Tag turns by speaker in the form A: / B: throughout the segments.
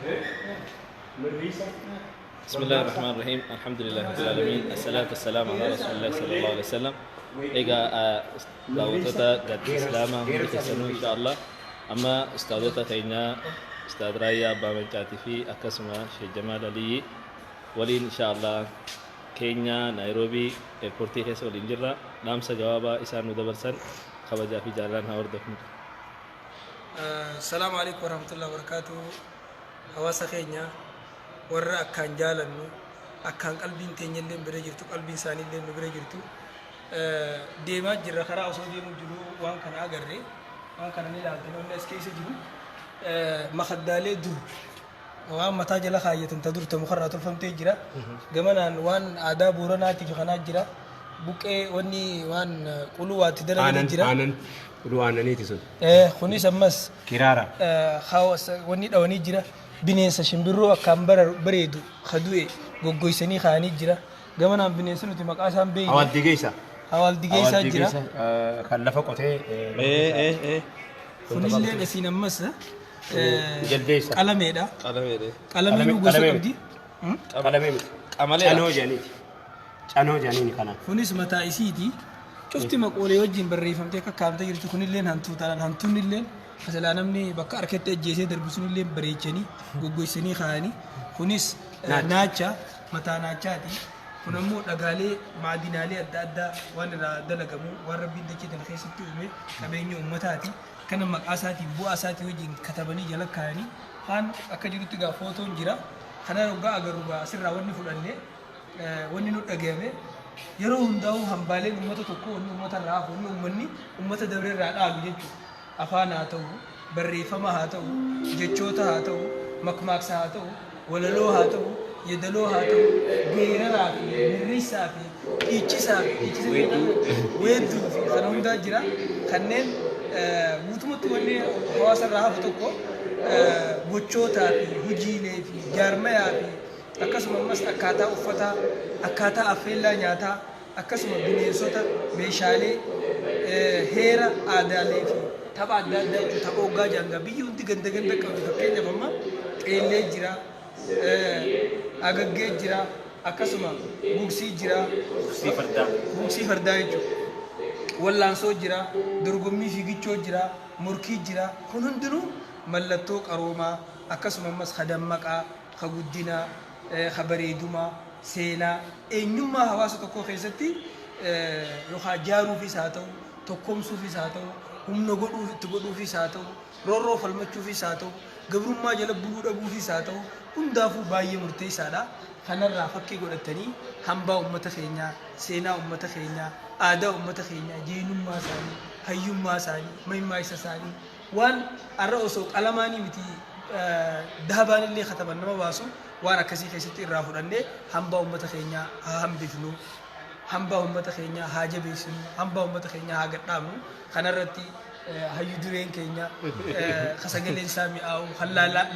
A: بسم الله الرحمن الرحيم، الحمد لله رب العالمين، الصلاة والسلام على رسول الله صلى الله عليه وسلم. Egaa daawwattoota Gaaddisa Islaamaa hundi keessanuu, insha Allah amma ustaadota keenyaa, Ustaad Raayyaa Abbaa Mancaatii fi akkasuma Sheekh Jamaal Aliyyi waliin, insha Allah Keenyaa Naayiroobii airportii keessa waliin jirra. Dhaamsa gabaabaa isaan nu dabarsan kabajaa fi jaalalaan haa hordofnu.
B: Salaamu alaikum warahmatullahi wabarakatuh. Hawaasa keenya warra akkaan jaalannu, akkaan qalbiin teenyallee bira jirtu, qalbiin isaaniillee nu bira jirtu, deemaa jirra. Karaa osoo deemuu jiru waan kana agarre. Waan kana ni ilaaltan. Wanni as keessa jiru makaddaalee dur waan mataa jala kaayyatan ta dur ta mukarraa tolfamtee jira. Gamanaan waan aadaa Booranaatii fi kanaa jira. Buqqee wanni waan quluu waatti dalaganii jira.
C: Aanan quluu aananiiti sun.
B: Kunis ammas
C: Kiraara.
B: Hawaasa wanni dhawanii jira. Bineensa shimbirroo akkaan bareedu kadu'e goggoysanii kaa'anii jira. Gamanaan bineensa nuti maqaa isaan beekne.
C: Hawaal digeessa.
B: Hawaal digeessaa jira.
C: Kan lafa qotee.
B: Kunillee asiin ammas
C: Jaldeessa.
B: Qalameedha.
A: Qalameedha.
B: Qalameen gosa
C: Qalamee.
B: qabdi.
C: Qalamee miti.
A: Qamaleedha.
C: Canoo jedhaniiti. Canoo jedhaniini kana.
B: Kunis mataa isiiti. Cufti maqoolee wajjin barreeffamtee akka kaa'amtee jirti. Kunilleen hantuutaadhaan, hantuunnilleen asilaa namni bakka harkatti ajjeesee darbu sunillee bareechanii goggoysanii kaa'anii. Kunis naacha, mataa naachaati. Kun ammoo dhagaalee maadinaalee adda addaa waan irraa dalagamu, waan Rabbiin dachee tana keessatti uume, qabeenya uummataati. Kana maqaa isaatiin, bu'aa isaatii wajjin katabanii jala kaa'anii. Kaan akka jirutti gaa footoon jira. Kana hoggaa agarru gaa asirraa wanni fudhanne, wanni nu dhagayame, yeroo hundaa'uu hambaaleen uummata tokko, wanni uummata irraa hafu, wanni uummanni uummata dabre irraa dhaalu jechuudha. Afaan haa ta'u, barreeffama haa ta'u, jechoota haa ta'u, makmaaksa haa ta'u, walaloo haa ta'u, yeedaloo haa ta'u, geeraraa fi mirriisaa fi dhiichisaa fi dhiichisa, weedduu fi kana hundaa jira. Kanneen guutumatti wanni hawaasa irraa hafu tokko gochootaa fi hojiilee fi jaarmayaa fi akkasuma ammas akkaataa uffataa, akkaataa affeellaa nyaataa, akkasuma bineensota, meeshaalee, heera, aadaalee fi tapha adda addaa jechuudha. Tapha hoggaa jaangaa biyyi hundi ganda ganda qabdi. Fakkeenyaaf amma xeellee jira, agaggee jira, akkasuma gugsii jira.
C: Gugsii fardaa.
B: Gugsii fardaa jechuudha. Wallaansoo jira, dorgommii fiigichoo jira, morkii jira. Kun hundinuu mallattoo qaroomaa, akkasuma ammas ka dammaqaa, ka guddinaa, ka bareedumaa, seenaa, eenyummaa hawaasa tokkoo keessatti yookaan jaaruufis haa ta'u, tokkoomsuufis haa ta'u, humna godhuuf itti godhuufis haa ta'u, roorroo falmachuufis haa ta'u, gabrummaa jala buluu dhabuufis haa ta'u, hundaafuu baay'ee murteessaadha. Kanarraa fakkii godhatanii hambaa uummata keenyaa, seenaa uummata keenyaa, aadaa uummata keenyaa, jeenummaa isaanii, hayyummaa isaanii, mammaaksa isaanii, waan har'a osoo qalamaanii miti dahabaan illee kataban nama baasu, waan akkasii keessatti irraa fudhannee hambaa uummata keenyaa haa hambifnu, hambaa uummata keenyaa haa jabeessinu, hambaa uummata keenyaa haa gadhaabnu. Kanarratti hayyu dureen keenya ka sagaleen isaa mi'aawu, kan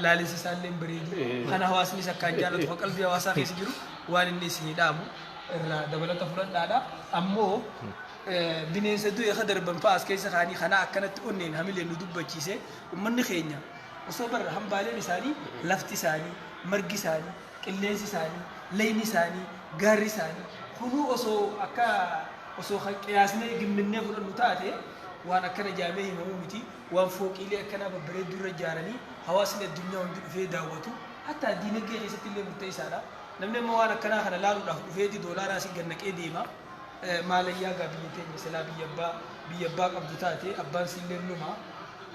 B: laalinsi isaa illee bareedu, kan hawaasnis akkaan jaallatu, kan qalbii hawaasaa keessa jiru, waan inni isinii dhaamu irraa dabalata fudhadhaadha. Ammoo bineensa du'e ka darban fa'a as keessa kaanii kana akkanatti onneen hamileen nu dubbachiise. Uummanni keenya osoo barra hambaaleen isaanii, lafti isaanii, margi isaanii, qilleensi isaanii, layni isaanii, gaarri isaanii kunuu osoo akka osoo kan qiyaasnee gimminnee fudhannu taate, waan akkana jaamee himamuu miti. Waan fooqiilee akkanaa babbareedduu irra ijaaranii hawaasni addunyaa hundi dhufee daawwatu, hatta diinagdee keessatti illee murteessaadha. Namni amma waan akkanaa kana laaluudhaaf dhufeeti doolaaraa asii gad naqee deema. Maalayyaa gaa biyya teenya silaa biyya abbaa qabdu taate, abbaan siillee numa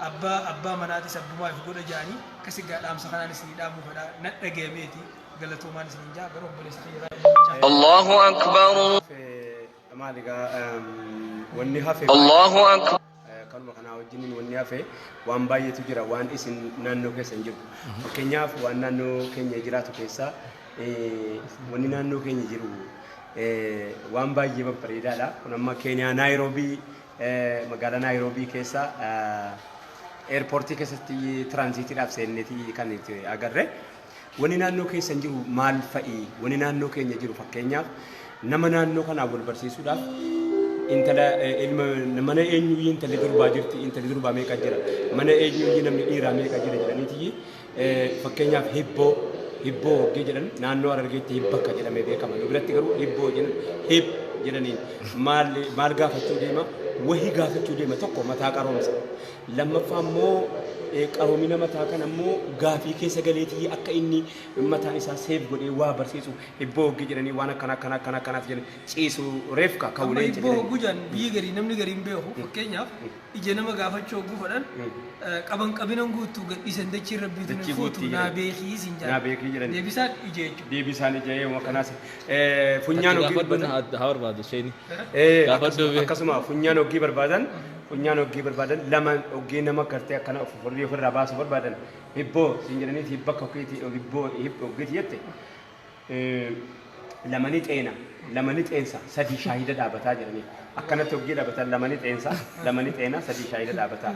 B: abbaa, abbaa manaatis abbumaa if godha jaanii. Akkasi gaa dhaamsa kanaan isinii dhaamuu fedha. Nan dhagayameeti galatoomaan isiniin jaa. Gara obboleessa kiyya.
D: الله أكبر.
C: Maal egaa, wanni hafe
D: الله أكبر.
C: Kanuma kanaa wajjiniin wanni hafe waan baay'eetu jira, waan isin naannoo keessa hin jiru. Fakkeenyaaf waan naannoo keenya jiraatu keessaa, wanni naannoo keenya jiru waan baay'ee babbareedaadha. Kun amma Keeniyaa Naayiroobii, magaalaa Naayiroobii keessa airportii keessatti transitiidhaaf seenneeti kan itti agarre. Wanni naannoo keessa hin jiru maal fa'i? Wanni naannoo keenya jiru, fakkeenyaaf nama naannoo kanaa wal barsiisuudhaaf, intala ilma mana eenyuyyii intalli durbaa jirti, intalli durbaa meeqa jira, mana eenyuyyii namni dhiiraa meeqa jira jedhaniiti. Fakkeenyaaf hibboo, hibboo hoggee jedhan naannoo Harargeetti hibbakka jedhamee beekama. Nu biratti garuu hibboo jedhan, hib jedhaniin maal maal gaafachuu deema? Wahii gaafachuu deema. Tokko mataa qaroomsa. Lammaffaa immoo qaroomina mataa kana immoo gaafii keessa galeetii akka inni mataan isaa seef godhee waa barsiisu hibboo hoggee jedhanii waan akkana akkana akkana akkanaati jedhan ciisu reefka
B: Amma
C: kawulee
B: hibboo
C: jedhanii.
B: hogguu jedhan biyyi garii namni garii hin beeku. Fakkeenyaaf ija nama gaafachuu hogguu fedhan qaban qabinan guuttuu gadhiisan dachiin rabbiitu
C: Dachii
B: hin fuutu
C: guuttii
B: naa
C: jedhan.
B: beekii siin
C: Naa beekii jedhan.
B: Deebisaan ija jechuudha.
C: Deebisaan ija eewwa kanaas funyaan hoggii
A: Gaafadhu
C: dubbatan.
A: haa barbaadu isheen. Gaafadhu bee.
C: Akkasuma funyaan hoggii barbaadan lama hoggii nama gartee akkana of furrii ofirraa baasuu barbaadan hibboo siin jedhanii hibbakka hoggiiti hibboo hoggiiti jette lamani xeena lamani xeensa sadii shaahida dhaabataa jedhanii akkanatti hoggii dhaabatan lamani xeensa lamani xeena sadii shaahida dhaabataa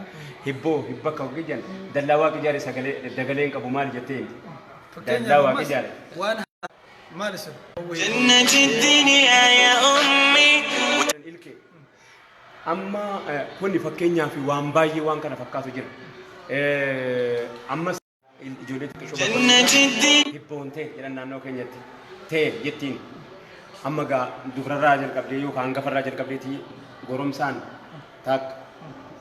C: hibboo hibbakka hoggii jedhan dallaa waaqi ijaare sagalee dagalee hin qabu maali jettee himti dallaa
B: Fakkeenyaaf
C: waaqi
B: ammas
C: ijaare.
B: waan maal sun
D: جنة الدنيا يا أمي.
C: Ilkee. Amma kuni fakkeenyaaf waan baay'ee waan kana fakkaatu jira. Ammas ijoollee xixiqqoo
D: جنة الدنيا
C: hibboon ta'e jedhan naannoo keenyatti ta'e jettiin. Amma gaa dubararraa jalqabdee yookaan hangafarraa jalqabdeetii goromsaan takka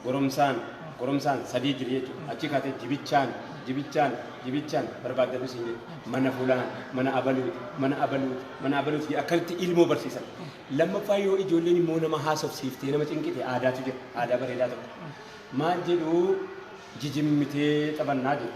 C: goromsaan goromsaan sadii jira jechuudha. Achi kaatee jibichaan jibichaan jibichaan barbaaddannu siin jedhu mana fulaan mana abaluuti mana abaluuti mana abaluuti jedhu akkasitti ilmoo barsiisan. Lammaffaa yoo ijoolleen immoo nama haasofsiiftee nama cinqite aadaatu jira, aadaa bareedaa tokko. Maal jedhu? Jijimmitee taphannaa jedhu.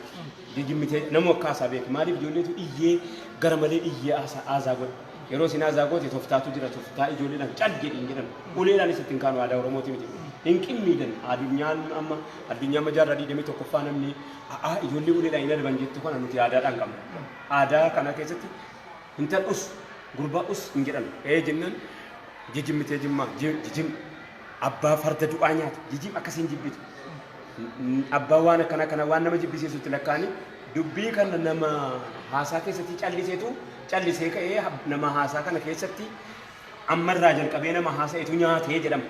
C: Jijimmitee nama akka haasaa beeku. Maaliif ijoolleetu iyyee gara malee iyyee haasaa godha. Yeroo isin haasaa goote toftaatu jira, toftaa ijoolleedhaan cal jedhiin jedhan. Uleedhaanis ittiin kaanu aadaa Oromooti miti. Hin qimmiidan addunyaan amma addunyaa amma jaarraa 21ffaa namni a'aa ijoollee uleedhaan hin adaban jettu kana nuti aadaadhaan qabna. Aadaa kana keessatti intal us gurbaa us hin jedhan. Ee jennaan jijimmitee jimmaa jijim abbaa farda du'aa nyaatu jijim akkasiin jibbitu. Abbaa waan akkana kana waan nama jibbisiisutti lakkaa'anii dubbii kana nama haasaa keessatti calliseetu callisee ka'ee nama haasaa kana keessatti ammarraa jalqabee nama haasa'etu nyaatee jedhama.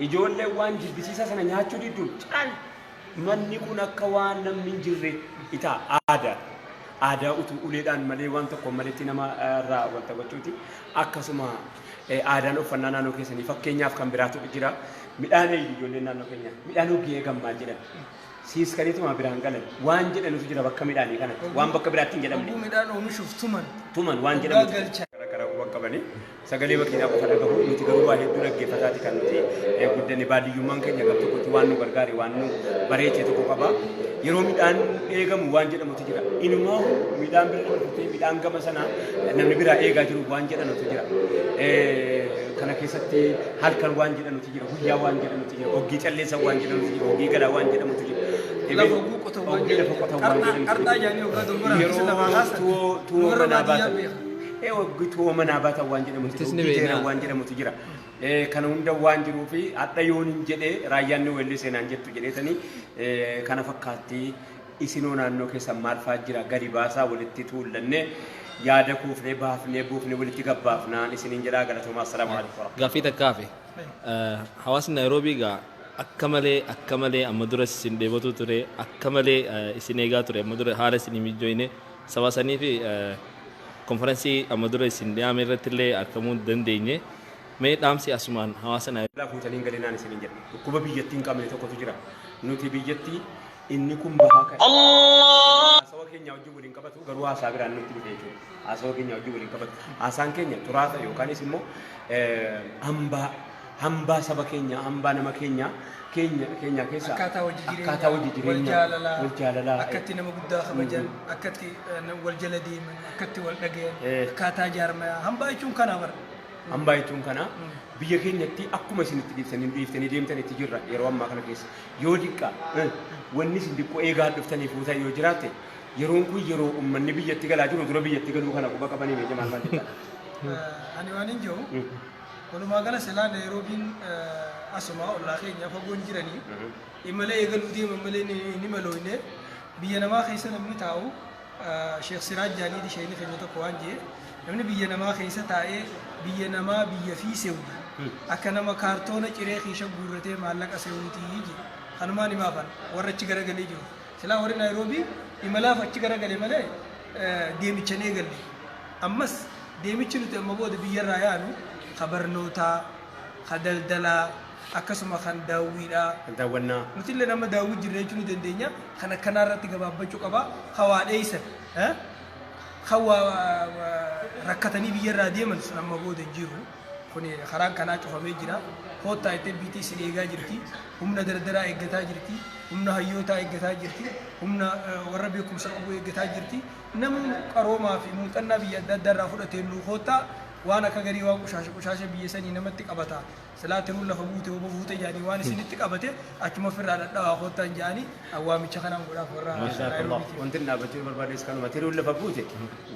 C: Ijoolleen waan jibbisiisaa sana nyaachuu didduun cal manni kun akka waan namni hin jirre itaa aadaa. Aadaa utuu uleedhaan malee waan tokko maletti nama irraa wanta gochuuti. Akkasuma aadaan uffannaa naannoo keessanii fakkeenyaaf kan biraatu jira. Midhaan eeyyu ijoolleen naannoo keenya midhaan hoggii eegan maal jedhan. Siiskaniituma biraan galan waan jedhanutu jira bakka midhaanii kanatti waan bakka biraatti hin jedhamne.
B: Hogguu midhaan oomishuuf tuman.
C: Tuman waan
B: Hoggaa
C: jedhamutu
B: galcha.
C: Karaa quban qabanii sagalee makiinaa qofa dhagahu, nuti garuu waa hedduu dhaggeeffataati kan nuti guddanne. Baadiyyummaan keenya gar tokkotti waan nu gargaare waan nu bareeche tokko qaba. Yeroo midhaan eegamu waan jedhamutu jira. Inumaa midhaan bira dhuftee midhaan gama sana namni biraa eegaa jiru waan jedhamutu jira. Kana keessatti halkan waan jedhamutu jira, guyyaa waan jedhamutu jira, hoggii calleessan waan jedhamutu jira, hoggii galaa waan jedhamutu jira.
B: Lafa hogguu qotan waan
C: Hoggii lafa qotan waan
B: jedhamu.
C: jedhamutu
B: Qarxaa
C: jira.
B: jaanii hoggaa doggoraa keessa
C: Yeroo
B: lafaa kaasan.
C: tuwoo
B: Warra
C: manaa
B: baadiyyaa
C: baatan.
B: beeka.
C: Hoggii tuwoo manaa baatan waan jedhamutu
A: Nutis
C: jira.
A: ni
C: Hoggii
A: beekna.
C: jeeran waan jedhamutu jira. Kana hunda waan jiruu fi hadha yoon hin jedhee raayyaan ni weellisee naan jettu jedheetanii kana fakkaatti. Isinoo naannoo keessan maal fa'aa jira? Gadi baasaa walitti tuullannee yaada kuufnee baafnee buufnee walitti gabbaafnaan isiniin jedhaa. Galatoomaa, assalaamu alaikum.
A: Gaaffii takkaafe. Hawaasni Naayiroobii gaa akka malee amma dura isin dheebotuu ture, akka malee isin eegaa ture, amma dura haala isin mijoine saba sanii fi konferensii amma dura isin dhiyaame irratti illee argamuu hin dandeenye. Mee dhaamsi asumaan hawaasa Naayiroobii.
C: Laa fuutanii hin galinaan isiniin jedha. Dhukkuba biyyattii hin qabne tokkotu jira. Nuti biyyatti inni kun bahaa ka'e. Haasawa keenya wajjin waliin qabatu garuu haasaa biraan nutti dhufe jechuudha. Haasawa keenya wajjin waliin qabatu. Haasaan keenya xuraata yookaanis immoo hambaa hambaa saba keenya hambaa nama keenya keenya keenya keessa
B: Akkaataa hojii jireenyaa,
C: akkaataa hojii
B: wal
C: jireenyaa,
B: jaalalaa,
C: wal jaalalaa,
B: akkatti nama guddaa kabajan, akkatti wal jala deeman, akkatti wal dhagayan, akkaataa jaarmayaa hambaa jechuun kana bara.
C: Hambaa jechuun kana biyya keenyatti akkuma isin itti dhiiftanii dhiiftanii deemtan itti jirra yeroo ammaa kana keessa. Yoo diqqa wanni isin diqqoo eegaa dhuftanii fuutan yoo jiraatte yeroon kun yeroo uummanni biyyatti galaa jiru dura biyyatti galuu kana quba qabanii meeja maal maal jettan?
B: Ani waan hin jiru walumaa gala silaa Naayiroobiin asuma ollaa keenya fagoon jiranii imala eegaluu deeman malee ni malooyne. Biyya namaa keessa namni taa'u Sheekh Siraaj Jaaniiti sheekni keenya tokko waan jee namni biyya namaa keessa taa'ee biyya namaa biyya fi se'u akka nama kaartoona ciree kiisha guurratee maallaqa se'uutii je. Kanumaan himaafan warra achi garagalee jiru silaa warri Naayiroobii. Imalaaf achi garagale malee deemicha hin eegalle. Ammas deemichi nuti amma booda biyyarraa yaanu ka barnootaa, ka daldalaa, akkasuma kan daawwiidhaa.
C: Kan daawwannaa.
B: Nuti illee nama daawwii jirra jechuu ni dandeenya. Kan akkanaa irratti gabaabbachuu qaba. Ka waa dheeysan, kan waa rakkatanii biyyarraa deeman sun amma booda hin jiru. Kuni karaan kanaa cufamee jira. Koottaa jettee biitii isin eegaa jirti. Humna dardaraa eeggataa jirti. Humna hayyootaa eeggataa jirti. Humna warra beekumsa qabu eeggataa jirti. Namni qaroomaa fi muuxannaa biyya adda addaa irraa fudhateen nuu koottaa waan akka garii waan qushaasha qushaasha biyya sanii namatti qabata. Silaa tiruun lafa buute hoba fuute jedhanii waan isinitti qabate achuma ofirraa dhadhawaa koottaan jedhanii waamicha kanaan godhaaf warra Naayiroobiitiif.
C: Wanti inni dhaabbachuu barbaades kanuma tiruun lafa buute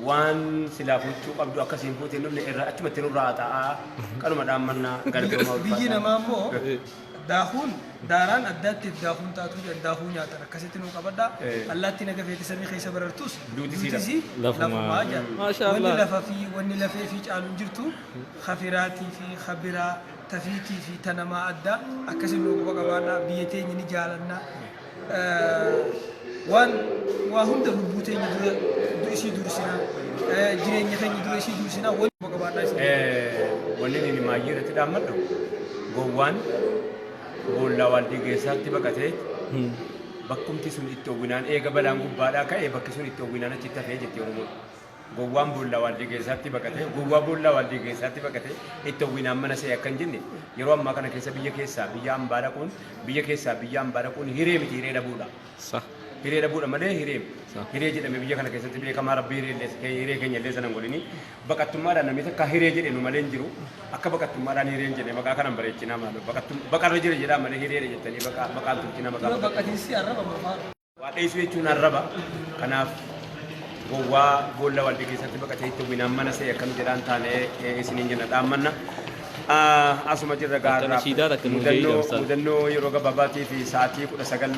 C: waan silaa fuuchuu qabdu akkasiin fuute hin dhufne irraa achuma tirurraa haxaa'aa kanuma dhaammannaa galatoomaa
B: Biyyi
C: ulfaadhaa.
B: namaa immoo daakuun daaraan addaattiif daakuun taatu jedhan daakuu nyaatan akkasitti nuu qabadhaa. Allaattiin haga feete samii keessa barartus
C: Duuti sii
B: duuti sii
A: Lafumaa.
B: lafumaa jedhan.
A: Maasha
B: Wanni
A: Allah.
B: lafa fi wanni lafee fi caalu hin jirtu kafiraatii fi kabiraa tafiitii fi tanamaa addaa akkasiin nuu quba qabaadhaa biyya teenya ni jaalanna. Waan waa hunda lubbuu teenya dura isii dursinaa jireenya keenya dura isii dursinaa wanni quba qabaadhaa isin.
C: Wanni inni maayyii irratti dhaammadhu gowwaan boollaa waaldii keessaatti baqatee bakkumti sun itti owwinaan eega balaan gubbaadhaa ka'e bakki sun itti owwinaan achitti hafee jetti Oromoon. Gowwaan boollaa waaldii keessaatti baqatee gowwaa boollaa waaldii keessaatti baqatee itti owwinaan mana se'e akka hin jenne yeroo ammaa kana keessa biyya keessaa biyya hambaa dhaquun biyya keessaa biyya hambaa dhaquun hiree miti hiree dhabuudha.
A: Sah.
C: Hiree dhabuudha malee hiree
A: Sah.
C: hiree jedhame biyya kana keessatti beekamaa rabbi hiree illee hiree keenya illee sana hin godhini baqattummaadhaan namni takka hiree jedhe nu malee hin jiru akka baqattummaadhaan hiree hin jedhe maqaa kanan bareechinaa maaloo baqattum baqarra jira jedhaa malee hireedha jettanii baqaa maqaan tolchinaa maqaa
B: Dura
C: baqattummaa.
B: baqatiinsi arraba mafaa.
C: Waa dheessuu jechuun arraba. Kanaaf gowwaa boolla waldii keessatti baqatee itti winaan mana se'e akkam jedhaan taane isiniin jenna dhaammanna. Asuma jirra gaarraa
A: Nashiidaa takka nuuf gahee
C: mudannoo
A: jira.
C: Mudannoo yeroo gabaabaatii fi sa'aatii 19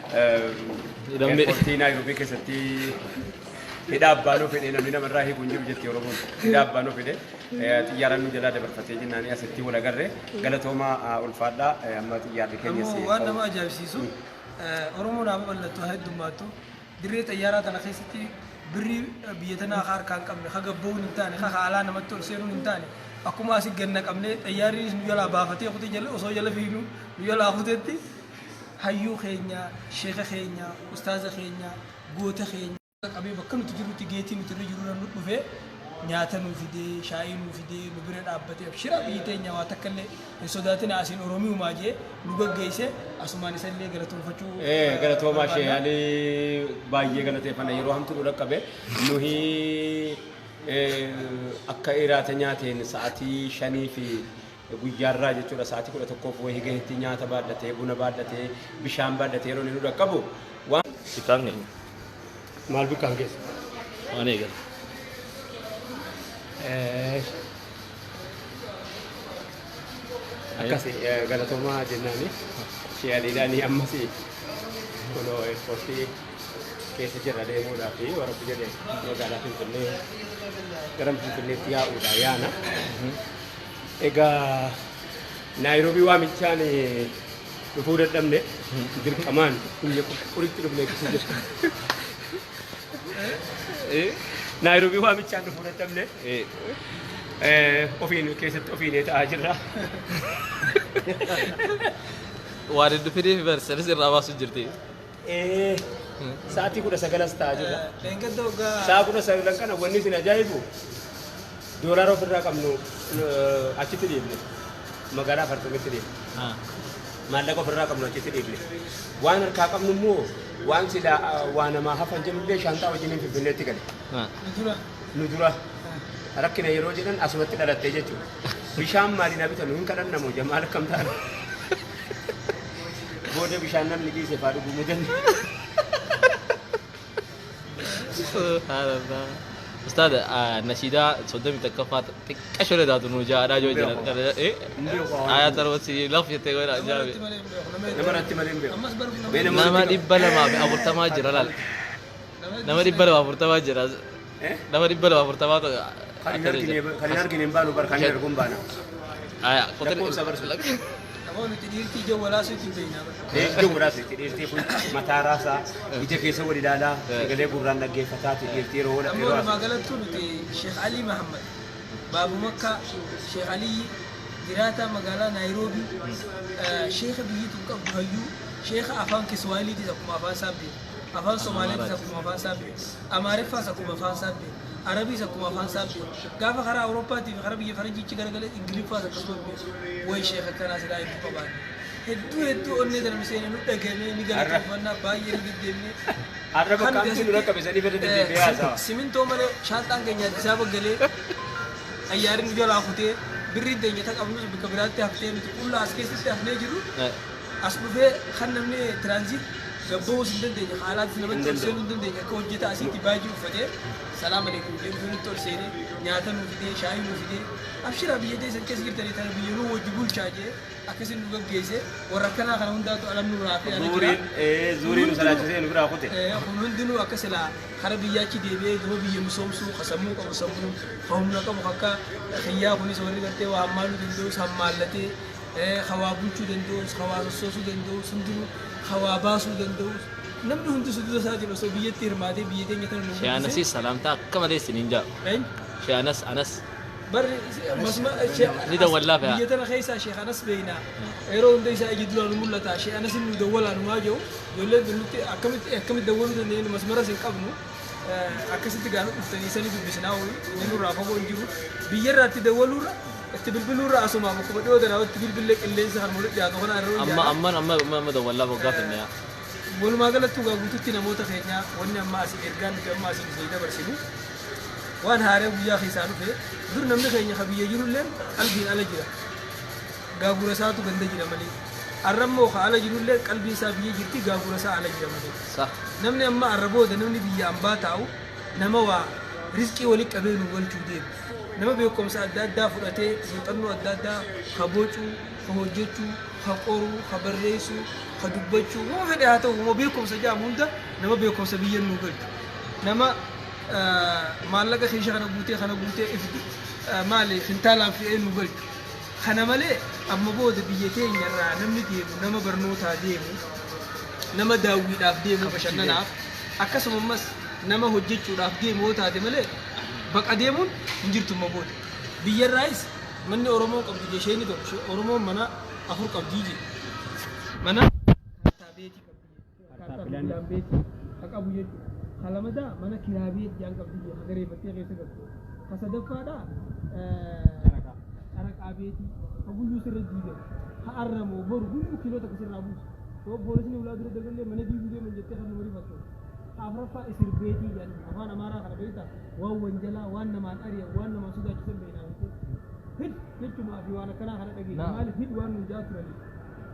A: Hidhamne.
C: Eerpoortii Naayiroobii keessatti hidhaa abbaanoo fedhee namni namarraa hiiku hin jiru jetti Oromoon. Hidhaa abbaanoo fedhee xiyyaaraan nu jalaa dabarfatee jennaanii asitti wal agarre galatoomaa ulfaadhaa amma xiyyaarri keenya
B: Ammoo waan nama ajaa'ibsiisu Oromoon haa babal'attu haa heddummaattu dirree xayyaaraa tana keessatti birrii biyya tanaa ka harkaa hin qabne ka gabba'uun hin taane ka alaa namatti ol seenuun hin taane akkuma asii ganna qabnee xayyaarriinis nu jalaa baafatee kutee jala osoo jala fiignu nu jalaa kutetti hayyuu keenya sheeka keenya ustaaza keenya goota keenya qabee bakka nuti jirrutti geetii nuti irra jirru nu dhufee nyaata nuu fidee shaayii nuu fidee nu bira dhaabbatee abshira biyyi teenya waa takka illee hin sodaatina asiin Oromiyumaa jee nu gaggeesse asumaan isa illee galatoonfachuu
C: Galatoomaa
B: barbaanna.
C: Sheeyaalii baay'ee galateeffanna yeroo hamtu nu dhaqqabe nuhi akka iraata nyaateen sa'aatii 5 fi guyyaarraa jechuudha sa'aatii 11 wayii gahetti nyaata baadhatee buna baadhatee bishaan baadhatee yeroo inni nu dhaqqabu waan
A: Bitaan keenya.
C: Maal bikkaan keessa?
A: Waan eegala.
C: Akkasi galatoomaa jennaani sheeyaliidhaanii ammas kunoo eerpoortii keessa jirra deemuudhaa fi warra jedhe magaalaa Finfinnee gara Finfinneetti yaa'uudha yaana. Egaa Naayiroobii waamichaan dhufuu dadhabne dirqamaan biyya quritti dhufne keessa jira. Naayiroobii waamichaan dhufuu dadhabne ofiin keessatti ofiin ta'aa jirra.
A: Waan hin dhufiniif barsiisanis irraa baasu jirti.
C: Sa'aatii 19 ta'aa jirra.
B: Leengadda waggaa
C: Sa'a 19 kana wanni isin ajaa'ibu doolaara ofirraa qabnu achitti dhiibne. Magaalaa Fartumitti dhiibne. Maallaqa ofirraa qabnu achitti dhiibne. Waan harkaa qabnu immoo waan silaa waa namaa hafan jennullee shaanxaa wajjiniin Finfinneetti gale.
B: Nu dura
C: Nu dura rakkina yeroo jedhan asumatti dhalattee jechuudha. Bishaan maaliin haa bitanu hin kadhannamu jamaal akkam ta'an. Booda bishaan namni dhiise faa dhuguu mudanne.
A: Subhanallah. Ustaad nashiidaa 31ffaa xiqqa shole taatu nuu jaadhaa joo jedhan. Aayaa torba si laf jettee godha jaabe.
B: Namarratti malee hin beeku.
C: Namarratti malee hin beeku.
B: Ammas bara kun
C: Mee
A: Nama 240 jira laal. Nama 240 jira. Nama 240
C: Kan hin argine kan hin argine hin baanu bar kan hin arguun baana.
A: Aayaa
C: Lakkoofsa barsu.
B: Aboo nuti dhiirtii ija walaasuu ittiin beeknaa bara.
C: Ija walaasuu dhiirtii kun mataa raasaa ija keessa wal ilaalaa sagalee gurraan dhaggeeffataati dhiirtii yeroo
B: Ammoo
C: yeroo
B: walumaa galattuu nuti Sheekh Alii Mahammad Baabu Makkaa Sheekh Aliyyi jiraataa magaalaa Naayiroobii sheekha biyyi tun qabdu hayyuu sheekha afaan Kiswaahiliitis akkuma afaan isaa beeku afaan Somaaleetis akkuma afaan isaa beeku Amaariffaas akkuma afaan isaa beeku Arabiis akkuma afaan isaa beeku gaafa karaa Awurooppaatii fi karaa biyya Faranjiichi garagalee Ingiliffaas akkasuma beeku way sheekha kanaa silaa hedduu qabaanne hedduu hedduu onnee tana nu seenee nu dhagamee ni galateeffannaa baay'ee nu deddeemnee
C: Har'a
B: kan
C: bakka
B: nuti
C: hamtuu nu rakkame sanii irra deddeebi'ee haasawa.
B: Simintoo malee shaanxaan keenya Addis Ababa galee xayyaarri nu jalaa kutee birriin teenya ta qabnus bakka biraatti haftee nuti qullaa as keessatti hafnee jirru as dhufee kan namni tiraanziit gabbahuus hin dandeenye haalaattis namatti ol seenuu hin dandeenye akka hojjetaa asitti baajii uffatee salaam aleekum jedhee dhufee nutti ol seenee nyaata nuu fidee shaayii nuu fidee abshiraa biyya teessan keessa jirtanii tana biyya nuu wajji bulchaa jee akkasin nu gaggeesse warra akkanaa kana hundaatu alam nu raafee ala jira.
C: Zuuriin zuurii nu salaachisee nu biraa kute.
B: Kun hundinuu akka silaa kara biyyaachi deebi'ee gama biyya misoomsuu ka sammuu qabu sammuun ka humna qabu akka kiyyaa kunis warri gartee waa hammaaluu danda'us hammaallatee ka waa bulchuu danda'us ka waa sossoosuu danda'us hundinuu ka waa baasuu danda'us namni hundi suduuda isaatiin osoo biyyatti hirmaatee biyya teenya tana nu
A: Shee Anasii salaamtaa akka malee isiniin jaa.
B: Eenyu?
A: Shee Anas Anas.
B: Barri masma
A: Ni dawwallaaf yaa.
B: biyya tana keessaa Sheekh Anas beekna. Yeroo hunda isaa iji duraan nu mul'ata. Sheekh Anas nu dawwalaa nu maa jiru. Ijoolleen tun nutti akkamitti akkamitti dawwaluu dandeenyu masmaras hin qabnu. Akkasitti gaa nu dhuftanii isanii dubbisnaa ho'i. Inni nurraa fagoo hin jiru. Biyyarraa itti dawwaluurra itti bilbiluurra asumaa bakkuma dhiyoo tanaa itti bilbillee qilleensa kan walitti dhiyaatu kana irra
A: Amma
B: hojjaadha.
A: amma amma amma amma dawwallaaf waggaa finne yaa.
B: Walumaa galattuu gaa guututti namoota keenya wanni amma asii ergaan nuti amma asii isinii dabarsinu waan haaraa guyyaa keessaa dhufe dur namni keenya ka biyya jirulleen qalbiin ala jira. Gaagura isaatu ganda jira malee. Arra immoo ka ala jirullee qalbiin isaa biyya jirti gaagura isaa ala jira malee.
A: Sah.
B: Namni amma arra booda namni biyya ambaa taa'u nama waa rizqii walitti qabee nu galchuu deemu. Nama beekumsa adda addaa fudhatee muuxannoo adda addaa ka bocuu, ka hojjechuu, ka qoruu, ka barreessuu, ka dubbachuu, waan fedhe haa ta'u uma beekumsa jedhamu hunda nama beekumsa biyya nu galchu. Nama maallaqa keesha kana guutee kana guutee if maali kintaalaan fe'ee nu galchu. Kana malee amma booda biyya teenya irraa namni deemu nama barnootaa deemu nama daawwiidhaaf deemu bashannanaaf akkasuma ammas nama hojjechuudhaaf deemu yoo taate malee baqa deemuun hin jirtu amma booda. Biyyarraayis manni Oromoo qabdu jesheenii tokko Oromoon mana afur qabdii jedhe. Mana kaartaa beetii qabdi jedhe. Kaartaa bilaan beetii ka qabu jechuudha. Ka lamadaa mana kiraa beetii jaan qabdi jedhe ka gareeffattee keessa galtu. Ka sadaffaadhaa caraqaa beetii ka guyyuu sirra diigan ka arramoo boru guyyuu kiiloo takka sirraa buusu. Yoo poolisni ulaa dura daballee mana diiguu deeman jettee kan nama rifattu. Ka afuraffaa isir beetii jedhan afaan Amaaraa kana beektaa waan wanjalaa waan namaan ari'an waan namaan sodaachisan beeknaa jettee. Hid jechumaa fi waan akkanaa kana dhageenya maaliif hid waan nuun jaa turaniif.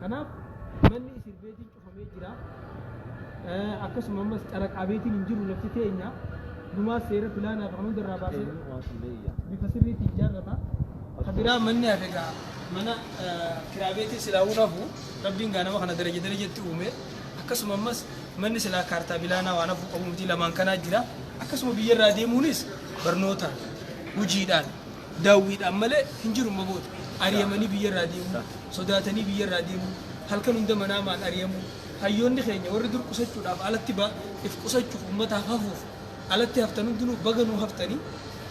B: Kanaaf manni isir beetiin cufamee jira. Akkasuma ammas caraqaa beetiin hin jiru lafti teenya. Numaa seera pilaanaa fi kan hundarraa baasee bifa sirriitti ijaarrata. Ka biraa manni hafe gaa mana kiraa beetiin silaa hafu rabbiin gaa nama kana daraja darajatti uume. Akkasuma ammas manni silaa kaartaa bilaanaa waan hafu qabu miti lamaan kanaa jira. Akkasuma biyyarraa deemuunis barnootaan, hojiidhaan, daawwiidhaan malee hin jiru amma booda. Ari'amanii biyyarraa deemuu, sodaatanii biyyarraa deemuu, halkan hunda manaamaan ari'amuu. Hayyoonni keenya warri dur qusachuudhaaf alatti ba if qusachuuf uummataaf hafuuf alatti haftan hundinuu baga nuu haftanii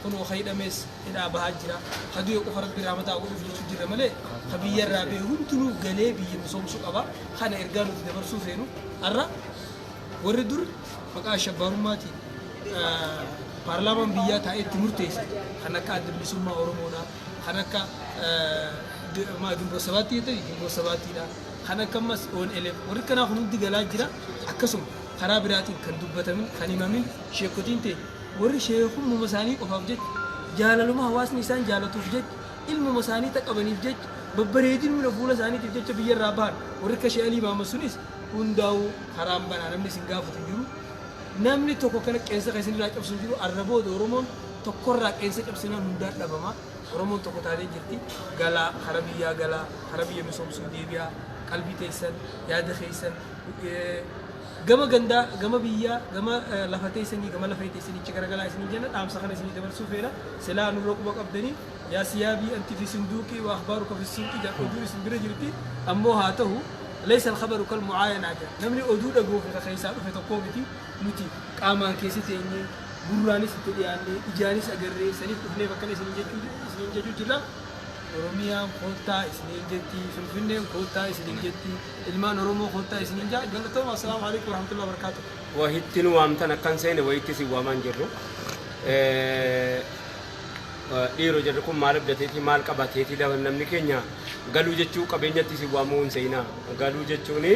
B: kunoo ka hidhamees hidhaa bahaa jira. Ka du'e qofa rabbi rahmataa godhuuf jechuu jirra malee ka biyyarraa bahe hundinuu galee biyya misoomsuu qaba. Kana ergaa nuti dabarsuu feenu har'a warri dur maqaa ashabbaarummaatiin paarlaamaan biyyaa taa'ee itti murteesse kan akka adda bilisummaa Oromoodha, kan akka Ginboot Sabaattii jettanii Ginboot Sabaattiidha, kan akka ammas ONLF warri kanaa kun hundi galaa jira. Akkasuma karaa biraatiin kan dubbatamin kan himamin sheekotiin ta'e warri sheekummuma isaanii qofaaf jecha jaalaluma hawaasni isaan jaalatuuf jecha ilmuma isaanii taqabaniif jecha babbareedinuma fuula isaaniitiif jecha biyyarraa bahan warri akka Sheekh Alii Maamad sunis hundaa'uu karaan banaa namni isin gaafatu hin jiru. Namni tokko kana qeensa kan isinirraa cabsu hin jiru. Arra booda Oromoon tokkorraa qeensa cabsinaan hundaan dhabama. Oromoon tokko taatee jirti. Galaa kara biyyaa galaa kara biyya misoomsuu deebi'aa qalbii teessan yaada keessan Gama gandaa, gama biyyaa, gama lafa teessanii, gama lafa teessanii garagalaa isinii jenna dhaamsa kana isinii dabarsuu feena. Silaa nurra quba qabdanii yaa siyaabii anti fi sunduuqii waa akhbaaruka fi suuqii jedha oduun isin bira jirti. Ammoo haa ta'u laysa alkhabaru kal mucaayanaa jedha. Namni oduu dhagoo fi keessaa dhufe tokkoo miti nuti qaamaan keessa teenyee gurraanis itti dhiyaannee ijaanis agarree saniif dhufnee bakkana isiniin jechuu jirra. Oromiyaan koottaa isiniin jetti, Finfinneen koottaa isiniin jetti, ilmaan Oromoo koottaa isiniin jaa. Galatooma, assalaamu alaikum warahmatullahi wabarakatuh.
C: Wahitti nu waamtan akkan seene wahitti si waamaan jirru. Dhiiroo jirru kun maal abdateetii maal qabateetii lafa namni keenya galuu jechuu qabeenyatti si waamuu hin seenaa. Galuu jechuun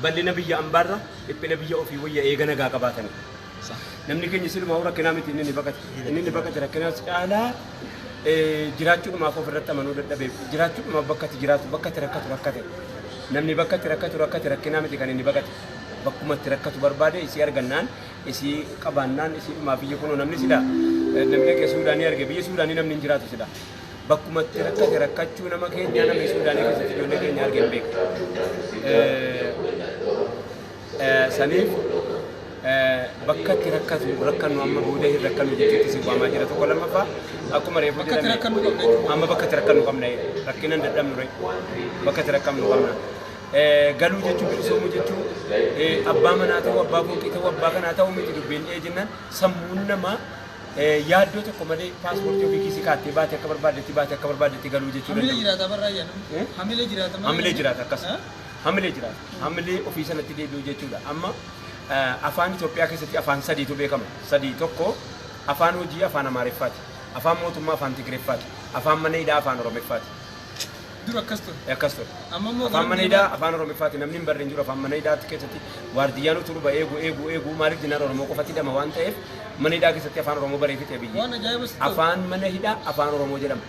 C: bal'ina biyya ambaarra dhiphina biyya ofii wayya eega nagaa qabaatani. Namni keenya silumaa rakkinaa miti inni ni baqate. Inni ni baqate rakkinaa caalaa jiraachuudhumaaf ofirratti amanuu dadhabeef jiraachuudhumaaf bakka itti jiraatu bakka itti rakkatu rakkate. Namni bakka itti rakkatu rakkate rakkinaa miti kan inni baqate. Bakkuma itti rakkatu barbaade isii argannaan isii qabaannaan isii dhumaaf biyya kunoo namni sila namni dhaqee Suudaanii arge biyya Suudaanii namni hin jiraatu sila. Bakkuma itti rakkate rakkachuu nama keenya namni Suudaanii keessatti ijoollee keenya arge hin beeku. Saniif bakka itti rakkatu rakkannu amma booda hin rakkannu jechuutti si waamaa jira tokko lammaffaa akkuma reefu
B: Bakka itti rakkannu qabna jechuudha.
C: Amma bakka itti rakkannu qabna rakkina hin dadhabnu re bakka itti rakkannu qabna. Galuu jechuun bilisoomuu jechuun abbaa manaa ta'uu abbaa fooqii ta'uu abbaa kanaa ta'uu miti dubbiin dhiyee jennaan sammuun namaa yaaddoo tokko malee paaspoortii ofii kiisii kaattee baate akka barbaaddetti baate akka barbaaddetti galuu jechuu
B: Hamilee
C: danda'u.
B: jiraata barraa jedhamu. Hamilee jiraata malee.
C: Hamilee jiraata akkas. Hamilee jiraata. Hamilee ofii sanatti deebi'u jechuudha. Amma afaan Itoophiyaa keessatti afaan sadiitu beekama. Sadii tokko afaan hojii afaan Amaariffaati. Afaan mootummaa afaan Tigreeffaati. Afaan mana hidhaa afaan Oromiffaati.
B: Dur akkas ture.
C: Akkas ture.
B: Amma immoo
C: Afaan mana hidhaa afaan Oromiffaati. Namni hin barre hin jiru afaan mana hidhaatti keessatti waardiyyaan utuu dhuba eegu eegu eegu maaliif jennaan Oromoo qofatti hidhama waan ta'eef mana hidhaa keessatti afaan Oromoo baree fixee biyyi.
B: Waan ajaa'ibas ta'u.
C: Afaan mana hidhaa afaan Oromoo jedhama.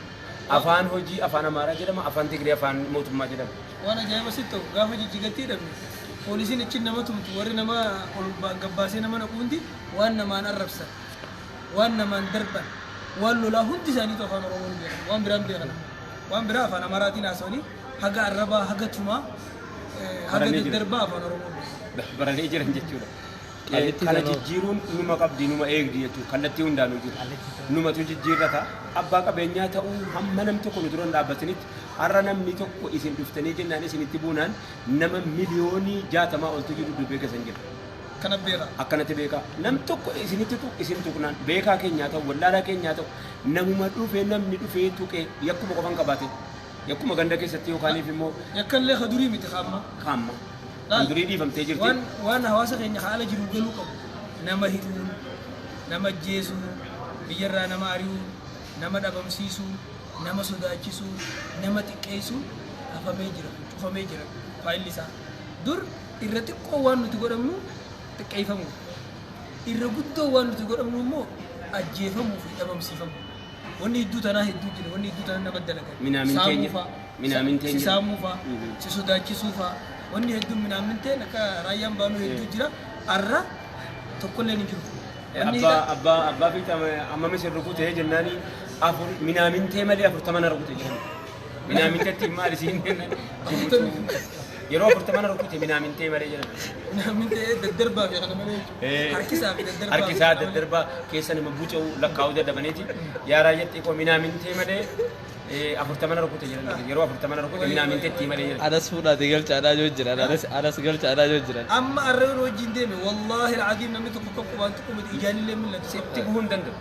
C: Afaan hojii afaan Amaaraa jedhama. Afaan Tigree afaan mootummaa jedhama.
B: Waan ajaa'ibas ta'u gaafa jijjigatti hidhamne poolisiin achi nama tumtu warri nama ol gabbaasee nama naqu hundi waan namaan arrabsan waan namaan darban waan lolaa hundi isaaniitu afaan Oromoo hin beekan waan biraan beekan waan biraa afaan Amaaraatiin haasawanii haga arrabaa haga tumaa haga
C: Baranii jiru.
B: daddarbaa afaan Oromoo beekan.
C: Baranii jiran jechuudha.
A: Kallattii
C: Kana
A: sanoo.
C: jijjiiruun numa qabdi numa eegdi jechuudha. Kallattii hundaanuu jiru. Numatu jijjiirrata. Abbaa qabeenyaa ta'uu hamma namni tokko nu dura hin dhaabbatinitti har'a namni tokko isin dhuftanii jennaan isinitti buunaan nama 60,000,000 oltu jiru dubbii keessa hin jiru.
B: Kana beeka.
C: Akkanatti beekaa. Nam tokko isinitti tuq isin tuqnaan beekaa keenyaa ta'u wallaalaa keenyaa ta'u namuma dhufee namni dhufee tuqee yakkuma qofan qabaate yakkuma ganda keessatti yookaaniif immoo
B: Yakkallee ka durii miti kaamma.
C: kaamma. Kan durii dhiifamtee jirti.
B: Waan hawaasa keenya haala jiru galuu qabu. Nama hidhuun, nama ajjeesuun, biyyarraa nama ari'uun, nama dhabamsiisuun, nama sodaachisuun, nama xiqqeessuun hafamee jira, cufamee jira faayilli isaa. Dur irra xiqqoo waan nuti godhamnu xiqqeeffamuu. Irra guddoo waan nuti godhamnu immoo ajjeefamuu fi dhabamsiifamuu. Wanni hedduu tanaa hedduu jira, wanni hedduu tanaa nama dalagan.
C: Minaamin
B: Saamuu
C: teenya.
B: fa'a,
C: Minaamin teenya.
B: si saamuu fa'a, si sodaachisuu fa'a. Wanni hedduun minaamin ta'e akka raayyaan baanuu hedduu jira. Arra tokkollee ni jiru. Wanni
C: Abbaa abbaa abbaa fi amma misir rukutee jennaani afur minaamin ta'e malee 40 rukute jedhan. Minaamin ta'etti maal isiin jennaan yeroo 40 rukute minaamin ta'e malee jedhan.
B: Minaamin ta'e daddarbaa fi kana malee jechuudha. Harkisaa fi daddarbaa.
C: Harkisaa daddarbaa keessa nama buca'u lakkaa'uu dadhabaniiti. Yaa raayyaa xiqqoo minaamin ta'e malee 40 rukute jedhan. Yeroo 40 rukute minaamin ta'etti malee jedhan.
A: Anas fuudhaati galchaadhaa yoo jiran anas galchaadhaa yoo jiran.
B: Amma arra yeroo wajjin deeme wallaahi alcaziim namni tokko kan qubaan tuqu miti ijaanillee mul'atu.
C: Sitti bu'uu hin danda'u.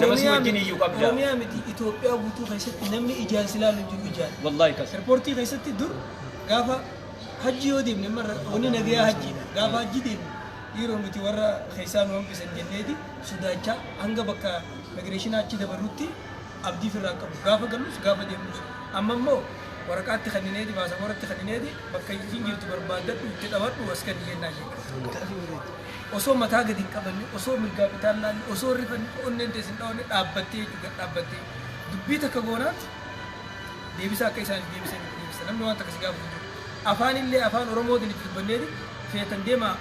C: Nama si wajjin iyyuu qabda.
B: Oromiyaa miti Itoophiyaa guutuu keessatti namni ijaan si ilaalu hin jiru ijaan.
C: Wallaahi kas.
B: Eerpoortii keessatti dur gaafa hajji yoo deemne marra wanni nagayaa hajjiidha. Gaafa hajji deemne dhiiroo nuti warra keessaa nu hambisan jenneeti sodaachaa hanga bakka migireeshinaa achi dabarrutti abdii firraa qabu. Gaafa gallus gaafa deemnus. Amma immoo waraqaatti kannineeti baasaboratti kannineeti bakka isiin jirtu barbaaddadhu itti dhaabadhu as kan jennaa jechuudha. Osoo mataa gadi hin qabanne, osoo mirgaa bitaan laalle, osoo rifanne onneen teessin dhawanne dhaabbattee jechuudha dhaabbattee. Dubbii takka goonaatti deebisaa akka isaaniif deebisan deebisa. Namni waan takka si gaafatu jiru. Afaan illee afaan Oromootiin itti dubbanneeti feetan deemaa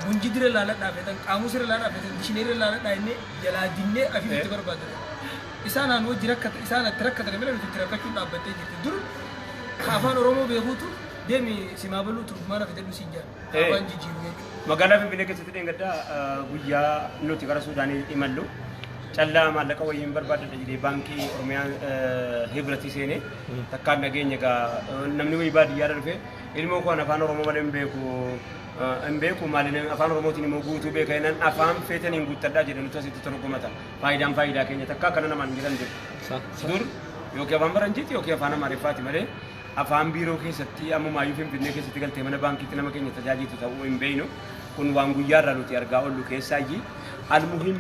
B: gunjidira laaladhaa feetan qaamusira laaladhaa feetan dishineerira laaladhaa innee jalaa dinnee afiif itti barbaadatan. Isaan aan wajji rakkata isaan itti rakkatan malee nuti itti rakkachuun dhaabbattee jirti. Dur ka afaan Oromoo beekuutu Deemi simaa baluu turjumaana fidadhu siin jedhan. Afaan jijjiiru jechuudha.
C: Magaalaa Finfinnee keessatti dheengaddaa guyyaa nuti gara Suudaanii imallu callaa maallaqa wayii hin barbaadadha jedhee baankii Oromiyaa Hibratii seenee takkaan dhageenya egaa namni wayii baadiyyaadha dhufe ilmoo koo afaan Oromoo malee hin beeku hin beeku maali afaan Oromootiin immoo guutuu beeka jennaan afaan feetaniin guuttadhaa jedhe nuti asitti torgomata faayidaan faayidaa keenya takkaa akkana namaan hin jedhan jiru. Dur yookiin afaan Faranjiiti yookiin afaan Amaariffaati malee afaan biiroo keessatti ammumaayyuu Finfinnee keessatti galtee mana baankiitti nama keenya tajaajilu ta'uu hin beeknu. Kun waan guyyaarraa nuti argaa oollu keessaayyii. Almuhim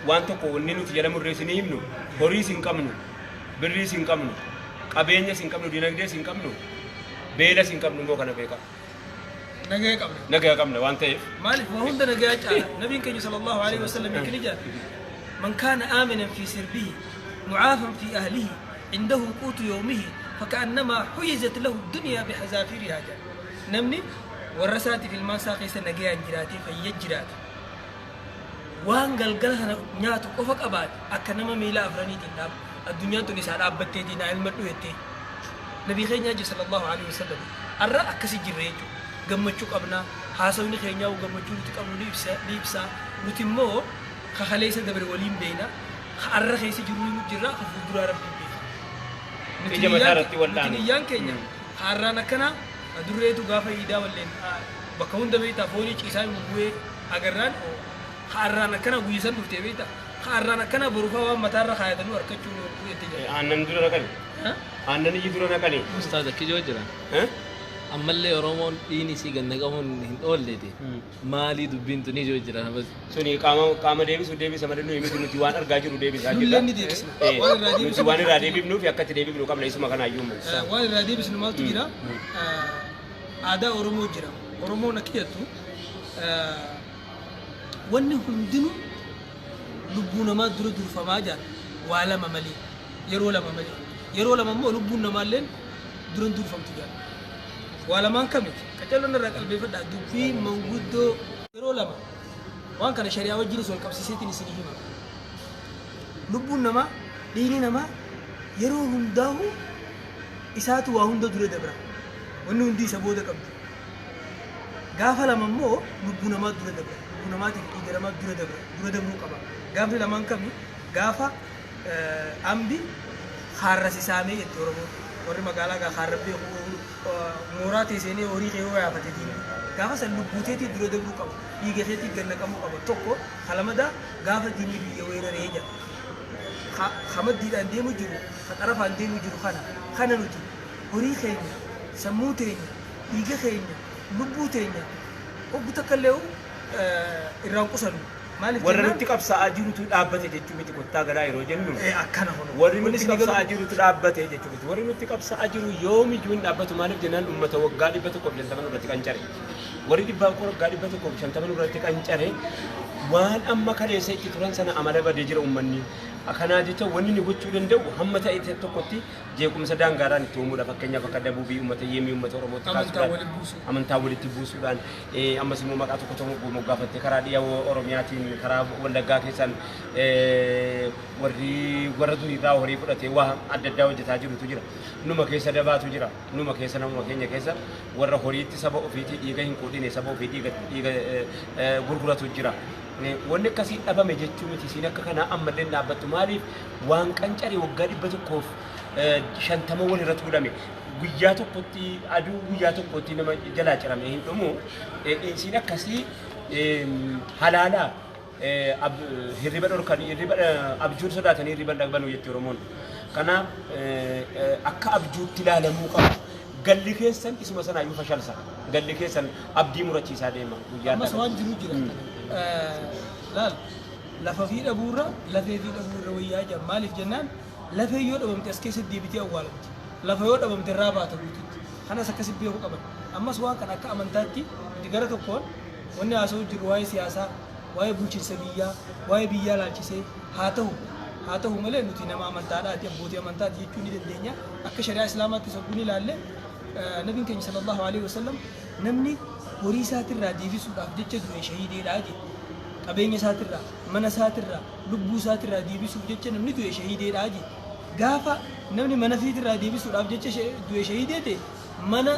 C: waan tokko wanni nuti jala murree isinii himnu horiis hin qabnu, birriis hin qabnu, qabeenyas hin qabnu, dinagdees hin qabnu, beelas hin qabnu immoo kana beekaa.
B: Nagaya qabna.
C: Nagaya qabna waan ta'eef.
B: Maaliif waa hunda nagaya caala. Nabiin keenya sallallahu alaihi wasallam yookiin ijaan man kaana aaminan fi sirbihi mucaafan fi ahlihi عنده قوت يومه فكأنما حيزت له الدنيا بحذافيرها جل. نمني ورساتي في الماسا قيس نجيا جراتي فيجراتي وان قلقل هنا نياتو قفك أباد أكنما ميلا أفراني تنداب الدنيا تنسى أبتي دينا علم الوهتي نبي خينا صلى الله عليه وسلم الرأى كسي جريجو قمتشوك أبنا حاسوني خينا وقمتشو تقبلوا ليبسا ليبسا نتمو خخليس دبر وليم بينا الرأى خيس جروني مجرى خفو ربي بينا
C: Ija mataa irratti wal'aanu.
B: Niyyaan keenya har'aan akkana durreetu gaafa iidaa walleen bakka hunda beektaa foonii ciisaa bu'ee agarraan har'aan akkana guyyisan dhuftee beektaa har'aan akkana borufaa waan mataarra kaayatanii harkachuu itti jira.
C: Aannan dura naqani. Aannan iji dura naqani.
A: Ustaaz akkijoo jira. Ammallee Oromoon dhiini isii ganna qabuun hin oolleeti. Maalii dubbiin tuni ijoo jira.
C: Suni qaama deebisu deebisa malee nuyi miti nuti waan argaa jiru deebisaa jirra.
B: Nulleen ni deebisna. Waan irraa
C: Nuti
B: deebisnu
C: waan irraa deebifnuu fi akkatti deebifnu qabna isuma kanaayyuu immoo.
B: Waan irraa deebisnu maaltu jira? Aadaa Oromoo jira. Oromoon akka jettu wanni hundinuu lubbuu namaa dura durfamaa jira. Waa lama malee yeroo lama malee yeroo lama immoo lubbuun namaallee dura durfamtu jira. Waa lamaan kamiti qaccaloon irraa qalbeeffadhaa dubbii manguddoo yeroo lama waan kana shari'aa wajjinis wal qabsiiseetiin isinii hima. Lubbuun namaa dhiigni namaa yeroo hundaa'u isaatu waa hunda dura dabra. Wanni hundi isa booda qabdi. Gaafa lama immoo lubbuu namaa dura dabra. Lubbuu namaatiif dhiiga namaa dura dabra. Dura dabruu qaba. Gaafni lamaan kami gaafa ambi haarrasisaamee jetti Oromoon. Warri magaalaa gaa haarrabbee mooraa teesseenee horii kee yaafate diinni. Gaafa san lubbuu teetii dura dabruu qaba. Dhiiga keetii gad naqamuu qaba. Tokko halamadaa gaafa diinni biyya weeraree jira. Hamaddiidhaan deemu jiru, xarafaan deemu jiru kana. Kana nuti horii keenya, sammuu teenya, dhiiga keenya, lubbuu teenya obbo takka illee irraan qusannu. Maaliif
C: Warra
B: jennaan
C: nutti qabsaa'aa jirutu dhaabbate jechuu miti kottaa garaa yeroo jennu.
B: Akkana kun.
C: Warri nutti qabsaa'aa jirutu dhaabbate jechuu miti. Warri nutti qabsaa'aa jiru yoomiyyuu hin dhaabbatu maaliif jennaan uummata waggaa 150 irratti qancare. Warri waggaa 150 irratti qancare waan amma kaleessa itti turan sana amala badee jira uummanni. Kanaa jecha wanni inni gochuu danda'u hamma ta'e tokkotti jeequmsa daangaadhaan itti uumuudha. Fakkeenyaaf akka dabuubii uummata yeemii uummata Oromootti
B: Amantaa
C: kaasuudhaan
B: walitti buusuu.
C: amantaa walitti buusuudhaan ammas immoo maqaa tokko tokko moggaafattee karaa dhiya Oromiyaatiin karaa Wallaggaa keessaan warri warra duriirraa horii fudhatee waa adda addaa hojjetaa jirutu jira. Numa keessa dabaatu jira. Numa keessa namuma keenya keessa warra horiitti saba ofiitii dhiiga hin quudhine saba ofii dhiiga gurguratu jira. Wanni akkasii dhabame jechuu miti isiin akka kanaa ammallee hin dhaabbattu maaliif waan qancaree waggaa 150 wal irratti godhame guyyaa tokkotti aduu guyyaa tokkotti nama jalaa cirame hin dhumu isiin akkasii halaalaa hirriba dhorkanii hirriba abjuun sodaatanii hirriba dhabanuu jetti Oromoon. Kanaaf akka abjuutti ilaalamuu qaba. Galli keessan isuma sanaayyuu fashalsa. Galli keessan abdii murachiisaa deema guyyaa
B: Ammas waan jiru jira. Laal lafa fi dhabuurra lafee fi dhabuurra wayyaa jira. Maaliif jennaan lafee yoo dhabamte as keessatti deebitee awwaalamti. Lafa yoo dhabamte irraa baata guututti. Kanas akkasi beekuu qaban. Ammas waan kana akka amantaatti nuti gara tokkoon wanni haasa'u jiru waa'ee siyaasaa, waa'ee bulchiinsa biyyaa, waa'ee biyyaa laalchisee haa ta'u malee nuti nama amantaadhaati abbootii amantaati jechuu ni dandeenya. Akka shari'aa islaamaatti sabbuu ni ilaalle nabiin keenya sallallahu alaihi wasallam namni horii isaatirraa deebisuudhaaf jecha du'e shahiideedhaa jedhe. Qabeenya isaatirraa, mana isaatirraa, lubbuu isaatirraa deebisuuf jecha namni du'e shahiideedhaa jedhe. Gaafa Namni mana fiitirraa deebisuudhaaf jecha du'e shahiidee ta'e, mana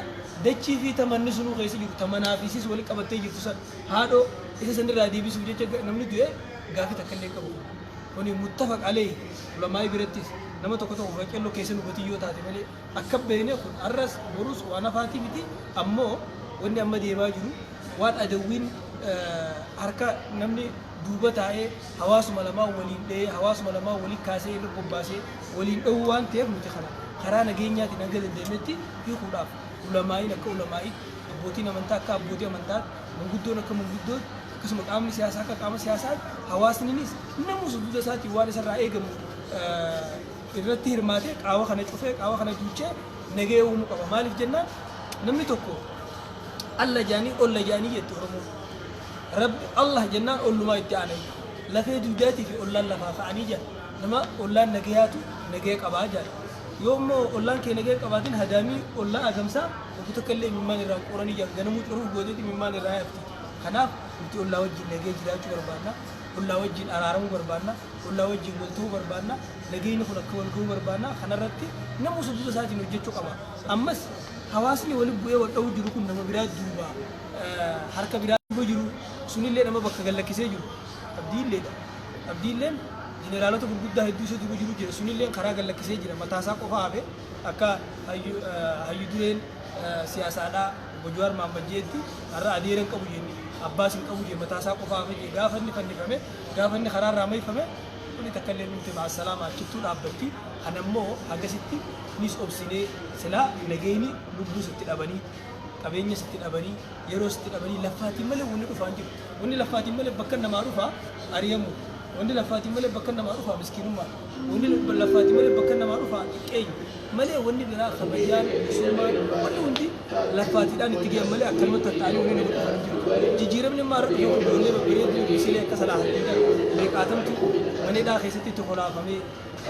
B: dachii fi tamanni sunuu keessa jiru, tamanaa fi sis walitti qabattee jirtu san, haadhoo isa sanirraa deebisuuf jecha namni du'e, gaafii takka illee qabu. Kuni muttafaq alayhi ulamaa'ii birattis. Nama tokko tokko qaqqelloo keessa nu yoo taate malee akka beekne kun arras borus waan hafaatii miti. Ammoo wanni amma deemaa jiru waan adawwiin harka namni duuba taa'ee hawaasuma lamaa waliin dhahee, hawaasuma lamaa waliin kaasee, irra bobbaasee waliin dhahuu waan ta'eef, nuti kana karaa nageenyaatiin hanga dandeenyetti hiikuudhaaf ulamaa'iin akka ulamaa'iitti, abbootiin amantaa akka abbootii amantaatti, manguddoon akka manguddootti, akkasuma qaamni siyaasaa akka qaama siyaasaatti, hawaasninis namuu suduuda isaatiin waan isarraa eegamu irratti hirmaatee qaawa kana cufee, qaawa kana duuchee nagaya uumuu qaba. Maaliif jennaan, namni tokko Alla jaanii olla jaanii jetti Oromoon. Rabbi Allah jennaan ollumaa itti aanan. Lafee duudaatii fi ollaan lafaa ka'anii jedha. Nama ollaan nagayaatu nagaya qabaa jedha. Yoo immoo ollaan kee nagaya qabaatin, hadaamii ollaa agamsaa obbo takka illee imimmaan irraa qoranii jedha. Ganamuu curuuf gooteeti imimmaan irraa hafti. Kanaaf nuti ollaa wajjin nagaya jiraachuu barbaanna. Ollaa wajjin araaramuu barbaanna. Ollaa wajjin wal ta'uu barbaanna. Nagayni kun akka wal ga'uu barbaanna. Kanarratti namuu suduuda isaatiin hojjechuu qaba. Ammas hawaasni walitti bu'ee wal dha'uu jiru kun nama biraa duuba harka biraa duuba jiru sunillee nama bakka gallakkisee jiru Abdiilleedha. Abdiilleen jeneraalota gurguddaa hedduu isa duuba jiru jira. Sunillee karaa gallakkisee jira. Mataasaa qofa hafe. Akka hayyu dureen siyaasaadhaa obbo Jawaar Mahaammad jeetti, har'a adeera hin qabu jenne, abbaas hin qabu jee, mataasaa qofa hafe jee. Gaafa inni fannifame, gaafa inni karaarraa mayfame, kuni takka illee dhumte ma'asalaama achittuu dhaabbatti. Kanammoo hagasitti nis obsinee silaa nageenyi lubbuu sitti dhabanii, qabeenya sitti dhabanii, yeroo sitti dhabanii, laffaatiin malee wanni dhufaa hin jiru. Wanni laffaatiin malee bakka namaa dhufaa ari'amu. Wanni laffaatiin malee bakka namaa dhufaa miskiinummaa. Wanni laffaatiin malee bakka namaa dhufaa xiqqeenya. Malee wanni biraa kabajaan, bilisummaan, wanni hundi laffaatiidhaan itti gahan malee akkanumatti tatta'anii wanni nama dhufan hin jiru. Jijjiiramni amma har'a dhufe kun ijoollee babbareedduu bisilee akka Salaahattiin kana meeqaatamtu mana hidhaa keessatti itti kolaafamee,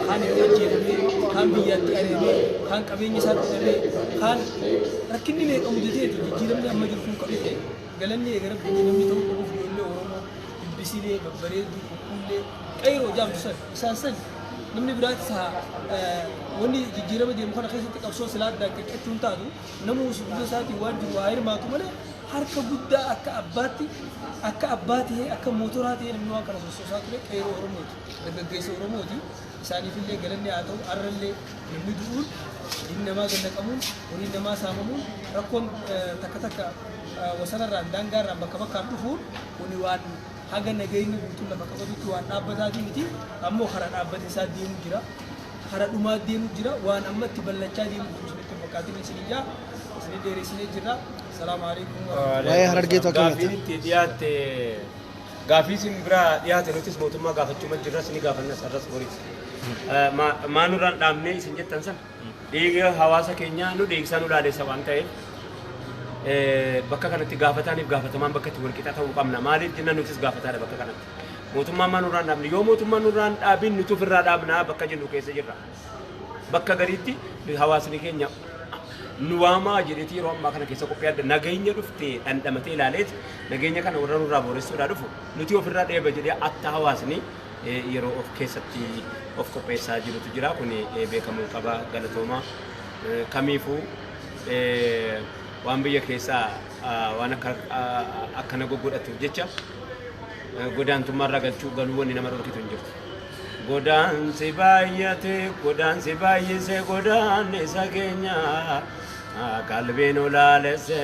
B: kaan itti ajjeefamee, kaan biyyaatti ari'amee, kaan qabeenya isaatti dhabee, kaan rakkinni meeqa mudateeti jijjiiramni amma jiru kun kan dhufe. Galanni eega Rabbiiti namni ta'uu qabuuf ijoollee Oromoo bibbisilee babbareedduu qulqullee qayroo jaamtu san isaan san. Namni biraatis haa wanni jijjiirama deemu kana keessatti qabsoo silaa addaan qircachuun taatu, namuu suduuda isaatiin waan jiru haa hirmaatu malee, harka guddaa akka abbaatti, akka abbaa ta'ee, akka mootoraa ta'ee namni waan kana sossoosaa ture qeeroo Oromooti, dargaggeessa Oromooti. Isaaniifillee galanni haa ta'u. Arrallee namni du'uun, diinni namaa gannaqamuun, horiin namaa saamamuun, rakkoon takka takka wasanarraan, daangaarraan, bakka bakkaan dhufuun kuni waan haga nageenyi guutuun lafa qabatutti waan dhaabbataatii miti. Ammoo karaa dhaabbate isaa deemu jira, karaa dhumaa deemu jira. Waan amma itti ballachaa deemu jiru isinitti hin fakkaatin isinii jaa isinii dheeressinee jirra. Salaamu alaikum.
E: Waa'ee Harargeetu akkam
C: Gaafiin itti dhiyaatte, gaafii isin biraa dhiyaate, nutis mootummaa gaafachuu jirras, ni gaafannas har'as boris. Maa nurraan dhaabnee isin jettan sana, dhiiga hawaasa keenyaa nu dhiigsaa nu laalessa waan ta'eef, bakka kanatti gaafataaniif gaafatamaan bakka itti walqixa ta'uu qabna. Maaliif jennaan, nutis gaafataadha bakka kanatti. Mootummaan maa nurraan dhaabne? Yoo mootummaan nurraan dhaabin, nuti ofirraa dhaabnaa bakka jennu keessa jirra. Bakka gariitti hawaasni keenya nu waamaa jedheeti yeroo ammaa kana keessa qophii adda nageenya dhufte dhandhamatee ilaaleeti, nageenya kana warra nurraa booressuudhaa dhufu nuti ofirraa dheeba jedhee atta hawaasni yeroo of keessatti of qopheessaa jirutu jira. Kun beekamuu qaba. Galatoomaa. Kamiifuu waan biyya keessaa waan akka akkana goggodhatuuf jecha godaantummaarraa galchuu galuu wanni nama dhorkitu hin jirtu. Godaansi baay'ate, godaansi baay'ise, godaannisa keenya qalbiin ulaalesse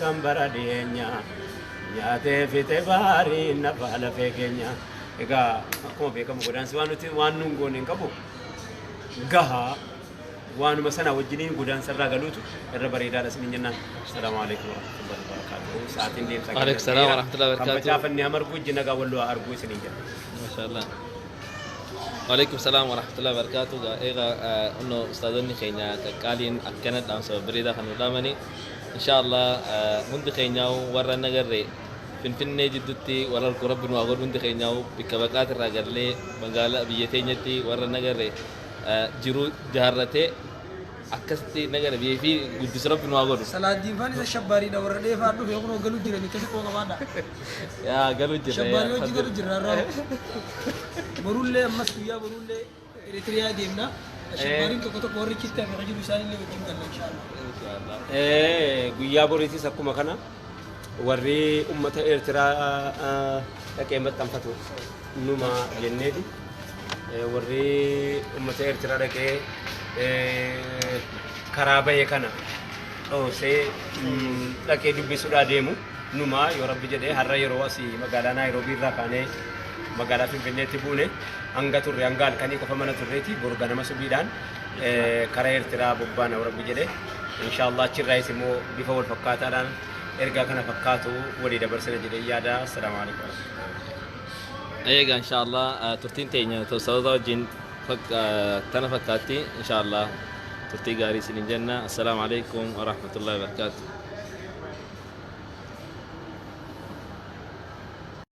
C: kan bara dhiyeenya nyaatee fixe baariin nafa lafee keenya. Egaa akkuma beekamu godaansi waan nuti waan nuun goone hin qabu gahaa waanuma sana wajjiniin godaansa irraa galuutu irra bareedaadha isiniin jennaan. Salaamu alaikum warahmatullahi wabarakatuh. Sa'aatiin deemsa.
A: Waalaikum salaam warahmatullahi
C: Kan
A: wabarakatuh.
C: facaafanne hamarguu ijji nagaa walloo arguu isiniin jenna.
A: ما شاء الله. وعليكم السلام ورحمة الله وبركاته. Egaa انه استاذني keenya qaqqaaliin akkana dhaamsa babbareedaa kan nu dhaamani. إن شاء الله hundi keenyaa warra nagarre Finfinnee jidduutti wal argu Rabbi nu haa godhu. Hundi keenyaa bikka baqaatirraa gallee magaalaa biyya teenyatti warra nagarre jiruu jaarratee akkasitti nagara biyya fi guddisu Rabbi nu haa godhu.
B: Salaaddiin faan isa shabbaariidha, warra dheefaa dhufe kunoo galuu jiranii akkasi qoo qabaadha.
A: Yaa galuu jirra.
B: Shabbaarii hojii galu jirra har'a. Borullee ammas guyyaa borullee Eritiriyaa deemna. Ashabbaariin tokko tokko warri achitti hafe jiru isaan illee wajjin galla inshaallah.
A: Inshaallah.
C: Guyyaa boriitis akkuma kana warri ummata Eertiraa dhaqee maxxanfatu numa jenneeti. Warri ummata Eertiraa dhaqee karaa bahe kana dhoosee dhaqee dubbisuudhaa deemu numa yoo Rabbi jedhee. Har'a yeroo asii magaalaa Naayiroobii irraa kaanee magaalaa Finfinneetti buune hanga turre, hanga halkanii qofa mana turreeti. Boru ganama subiidhaan karaa Eertiraa bobbaana yoo Rabbi jedhee. Inshaallah achirraayis immoo bifa wal fakkaataadhaan ergaa kana fakkaatu walii dabarsina jedhee yaada. Assalaamu alaikum.
A: Eega inshaallah turtiin teenya ustaazota wajjin tana fakkaatti. Inshaallah turtii gaarii isinin jenna. Assalaamu alaikum warahmatullahi wabarakatuh.